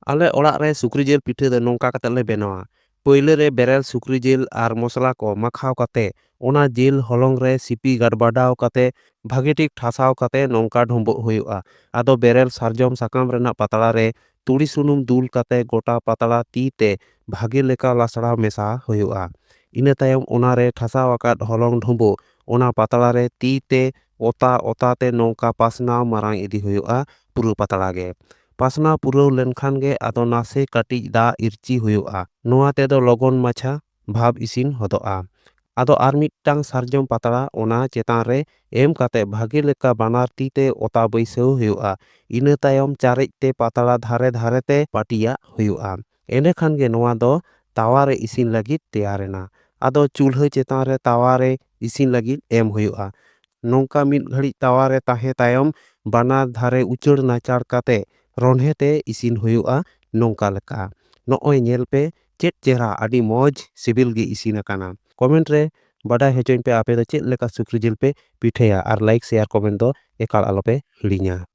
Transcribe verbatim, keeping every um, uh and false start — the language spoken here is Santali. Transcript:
ᱟᱞᱮ ᱚᱲᱟᱜ ᱨᱮ ᱥᱩᱠᱨᱤ ᱡᱤᱞ ᱯᱤᱴᱷᱟᱹ ᱫᱚ ᱱᱚᱝᱠᱟ ᱠᱟᱛᱮ ᱞᱮ ᱵᱮᱱᱟᱣᱟ᱾ ᱯᱳᱭᱞᱳ ᱨᱮ ᱵᱮᱨᱮᱞ ᱥᱩᱠᱨᱤ ᱡᱤᱞ ᱟᱨ ᱢᱚᱥᱞᱟ ᱠᱚ ᱢᱟᱠᱷᱟᱣ ᱠᱟᱛᱮ ᱚᱱᱟ ᱡᱤᱞ ᱦᱚᱞᱚᱝ ᱨᱮ ᱥᱤᱯᱤ ᱜᱟᱰᱵᱟᱰᱟᱣ ᱠᱟᱛᱮ ᱵᱷᱟᱜᱮ ᱴᱷᱤᱠ ᱴᱷᱟᱥᱟᱣ ᱠᱟᱛᱮ ᱱᱚᱝᱠᱟ ᱰᱷᱩᱸᱵᱩᱜ ᱦᱩᱭᱩᱜᱼᱟ᱾ ᱟᱫᱚ ᱵᱮᱨᱮᱞ ᱥᱟᱨᱡᱚᱢ ᱥᱟᱠᱟᱢ ᱨᱮᱱᱟᱜ ᱯᱟᱛᱲᱟ ᱨᱮ ᱛᱩᱲᱤ ᱥᱩᱱᱩᱢ ᱫᱩᱞ ᱠᱟᱛᱮ ᱜᱚᱴᱟ ᱯᱟᱛᱲᱟ ᱛᱤ ᱛᱮ ᱵᱷᱟᱜᱮ ᱞᱮᱠᱟ ᱞᱟᱥᱲᱟᱣ ᱢᱮᱥᱟ ᱦᱩᱭᱩᱜᱼᱟ᱾ ᱤᱱᱟᱹ ᱛᱟᱭᱚᱢ ᱚᱱᱟ ᱨᱮ ᱴᱷᱟᱥᱟᱣ ᱟᱠᱟᱫ ᱦᱚᱞᱚᱝ ᱰᱷᱩᱸᱵᱩᱜ ᱚᱱᱟ ᱯᱟᱛᱲᱟ ᱨᱮ ᱛᱤ ᱛᱮ ᱚᱛᱟ ᱚᱛᱟ ᱛᱮ ᱱᱚᱝᱠᱟ ᱯᱟᱥᱱᱟᱣ ᱢᱟᱨᱟᱝ ᱤᱫᱤ ᱦᱩᱭᱩᱜᱼᱟ ᱯᱩᱨᱟᱹ ᱯᱟᱛᱲᱟ ᱜᱮ᱾ ᱯᱟᱥᱱᱟᱣ ᱯᱩᱨᱟᱹᱣ ᱞᱮᱱᱠᱷᱟᱱ ᱜᱮ ᱟᱫᱚ ᱱᱟᱥᱮ ᱠᱟᱹᱴᱤᱡ ᱫᱟᱜ ᱤᱨᱪᱤ ᱦᱩᱭᱩᱜᱼᱟ᱾ ᱱᱚᱣᱟ ᱛᱮᱫᱚ ᱞᱚᱜᱚᱱ ᱢᱟᱪᱷᱟ ᱵᱷᱟᱵᱽ ᱤᱥᱤᱱ ᱦᱚᱫᱚᱜᱼᱟ᱾ ᱟᱫᱚ ᱟᱨ ᱢᱤᱫᱴᱟᱝ ᱥᱟᱨᱡᱚᱢ ᱯᱟᱛᱲᱟ ᱚᱱᱟ ᱪᱮᱛᱟᱱ ᱨᱮ ᱮᱢ ᱠᱟᱛᱮ ᱵᱷᱟᱜᱮ ᱞᱮᱠᱟ ᱵᱟᱱᱟᱨ ᱛᱤ ᱛᱮ ᱚᱛᱟ ᱵᱟᱹᱭᱥᱟᱹᱣ ᱦᱩᱭᱩᱜᱼᱟ᱾ ᱤᱱᱟᱹ ᱛᱟᱭᱚᱢ ᱪᱟᱨᱮᱡ ᱛᱮ ᱯᱟᱛᱲᱟ ᱫᱷᱟᱨᱮ ᱫᱷᱟᱨᱮ ᱛᱮ ᱯᱟᱹᱴᱤᱭᱟᱜ ᱦᱩᱭᱩᱜᱼᱟ᱾ ᱮᱸᱰᱮᱠᱷᱟᱱ ᱜᱮ ᱱᱚᱣᱟ ᱫᱚ ᱛᱟᱣᱟ ᱨᱮ ᱤᱥᱤᱱ ᱞᱟᱹᱜᱤᱫ ᱛᱮᱭᱟᱨ ᱮᱱᱟ᱾ ᱟᱫᱚ ᱪᱩᱞᱦᱟᱹ ᱪᱮᱛᱟᱱ ᱨᱮ ᱛᱟᱣᱟ ᱨᱮ ᱤᱥᱤᱱ ᱞᱟᱹᱜᱤᱫ ᱮᱢ ᱦᱩᱭᱩᱜᱼᱟ᱾ ᱱᱚᱝᱠᱟ ᱢᱤᱫ ᱜᱷᱟᱹᱲᱤᱡ ᱛᱟᱣᱟ ᱨᱮ ᱛᱟᱦᱮᱸ ᱛᱟᱭᱚᱢ ᱵᱟᱱᱟᱨ ᱫᱷᱟᱨᱮ ᱩᱪᱟᱹᱲ ᱱᱟᱪᱟᱲ ᱠᱟᱛᱮ ᱨᱚᱸᱰᱷᱮ ᱛᱮ ᱤᱥᱤᱱ ᱦᱩᱭᱩᱜᱼᱟ ᱱᱚᱝᱠᱟ ᱞᱮᱠᱟ᱾ ᱱᱚᱜᱼᱚᱭ ᱧᱮᱞ ᱯᱮ ᱪᱮᱫ ᱪᱮᱦᱨᱟ, ᱟᱹᱰᱤ ᱢᱚᱡᱽ ᱥᱤᱵᱤᱞ ᱜᱮ ᱤᱥᱤᱱ ᱟᱠᱟᱱᱟ᱾ ᱠᱚᱢᱮᱱᱴ ᱨᱮ ᱵᱟᱰᱟᱭ ᱦᱚᱪᱚᱧ ᱯᱮ ᱟᱯᱮ ᱫᱚ ᱪᱮᱫ ᱞᱮᱠᱟ ᱥᱩᱠᱨᱤ ᱡᱤᱞ ᱯᱮ ᱯᱤᱴᱷᱟᱹᱭᱟ, ᱟᱨ ᱞᱟᱭᱤᱠ, ᱥᱮᱭᱟᱨ, ᱠᱚᱢᱮᱱᱴ ᱫᱚ ᱮᱠᱟᱞ ᱟᱞᱚᱯᱮ ᱦᱤᱲᱤᱧᱟ᱾